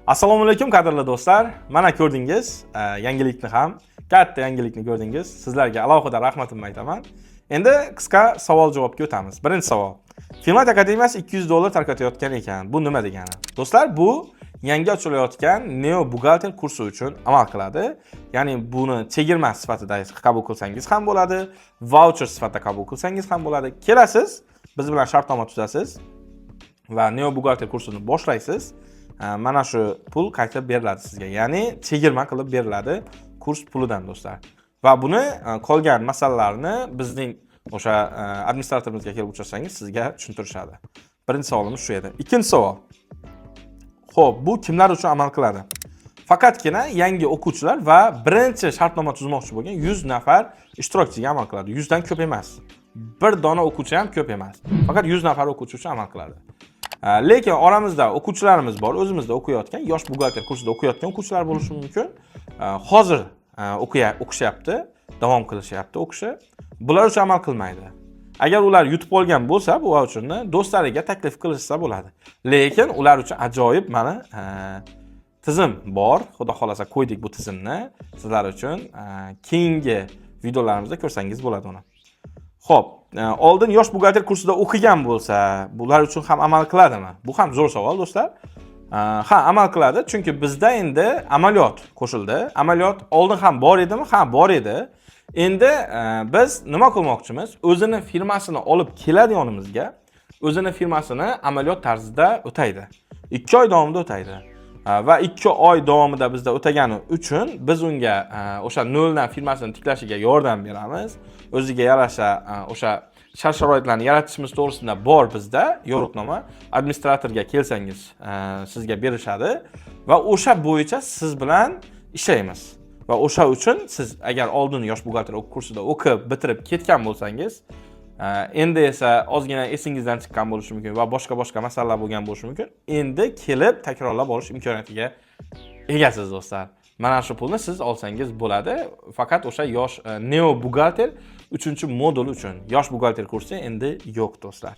Assalomu alaykum, qadrli do'stlar. Mana ko'rdingiz, yangilikni ham, katta yangilikni ko'rdingiz. Sizlarga alohida rahmatimni aytaman. Endi qisqa savol javobga o'tamiz. Birinchi savol: Finland akademiyasi 200 dollar tarqatayotgan ekan, bu nima degani? Do'stlar, bu yangi ochilayotgan neo buxgalter kursi uchun amal qiladi. Ya'ni buni chegirma sifatida qabul qilsangiz ham bo'ladi, vaucher sifatida qabul qilsangiz ham bo'ladi. Kelasiz, biz bilan shartnoma tuzasiz va neo buxgalter kursini boshlaysiz. Mana shu pul qaytib beriladi sizga, ya'ni chegirma qilib beriladi kurs pulidan, do'stlar. Va buni qolgan masalalarni bizning o'sha administratorimizga kelib uchrasangiz, sizga tushuntirishadi. Birinchi savolimiz shu edi. Ikkinchi savol: ho'p, bu kimlar uchun amal qiladi? Faqatgina yangi o'quvchilar va birinchi shartnoma tuzmoqchi bo'lgan 100 nafar ishtirokchiga amal qiladi. 100 dan ko'p emas, bir dona o'quvchi ham ko'p emas, faqat 100 nafar o'quvchi uchun amal qiladi. Lekin oramizda o'quvchilarimiz bor, o'zimizda o'qiyotgan, yosh buxgalter kursida o'qiyotgan o'quvchilar bo'lishi mumkin. Hozir o'qishyapti, davom qilishyapti o'qishi. Bular uchun amal qilmaydi. Agar ular yutib olgan bo'lsa bu vaucherni, do'stlariga taklif qilishsa bo'ladi. Lekin ular uchun ajoyib mana tizim bor. Xudo xohlasa, qo'ydik bu tizimni sizlar uchun. Keyingi videolarimizda ko'rsangiz bo'ladi uni. Ho'p, oldin yosh buxgalter kursida o'qigan bo'lsa, bular uchun ham amal qiladimi? Bu ham zo'r savol, do'stlar. Ha, amal qiladi, chunki bizda endi amaliyot qo'shildi. Amaliyot oldin ham bor edimi? Ha, bor edi. Endi biz nima qilmoqchimiz? O'zini firmasini olib keladi yonimizga, o'zini firmasini amaliyot tarzida o'taydi, 2 oy davomida o'taydi. Va 2 oy davomida bizda o'tagani uchun biz unga o'sha noldan firmasini tiklashiga yordam beramiz. O'ziga yarasha o'sha shart sharoitlarni yaratishimiz to'g'risida bor bizda yo'riqnoma. Administratorga kelsangiz, sizga berishadi va o'sha bo'yicha siz bilan ishlaymiz. Va o'sha uchun siz agar oldin yosh buxgalter kursida o'qib bitirib ketgan bo'lsangiz, endi esa ozgina esingizdan chiqqan bo'lishi mumkin va boshqa boshqa masalalar bo'lgan bo'lishi mumkin, endi kelib takrorlab olish imkoniyatiga egasiz, do'stlar. Mana shu pulni siz olsangiz bo'ladi, faqat o'sha yosh neo buxgalter uchinchi modul uchun. Yosh buxgalter kursi endi yo'q, do'stlar.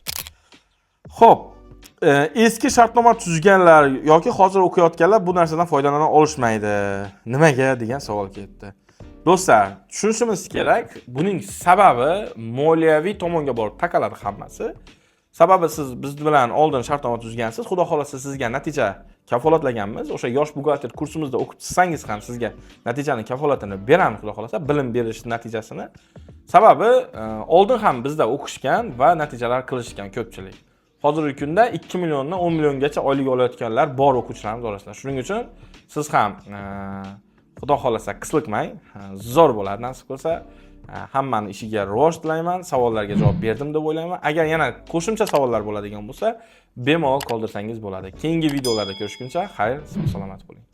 Ho'p, eski shartnoma tuzganlar yoki hozir o'qiyotganlar bu narsadan foydalana olishmaydi, nimaga degan savol kelibdi. Do'stlar, tushunishimiz kerak, buning sababi moliyaviy tomonga borib taqaladi hammasi. Sababi siz biz bilan oldin shartnoma tuzgansiz, xudo xohlasa, sizga natija kafolatlaganmiz. O'sha yosh buxgalter kursimizda o'qib chiqsangiz ham, sizga natijani kafolatini beramiz, xudo xohlasa, bilim berish natijasini. Sababi oldin ham bizda o'qishgan va natijalar qilishgan ko'pchilik. Hozirgi kunda 2 milliondan 10 milliongacha oylik olayotganlar bor o'quvchilarimiz orasida. Shuning uchun siz ham xudo xohlasa qisliqmang, zo'r bo'ladi nasib qilsa. Hammani ishiga rivoj tilayman. Savollarga javob berdim deb o'ylayman. Agar yana qo'shimcha savollar bo'ladigan bo'lsa, bemalol qoldirsangiz bo'ladi. Keyingi videolarda ko'rishguncha xayr, sog' salomat bo'ling.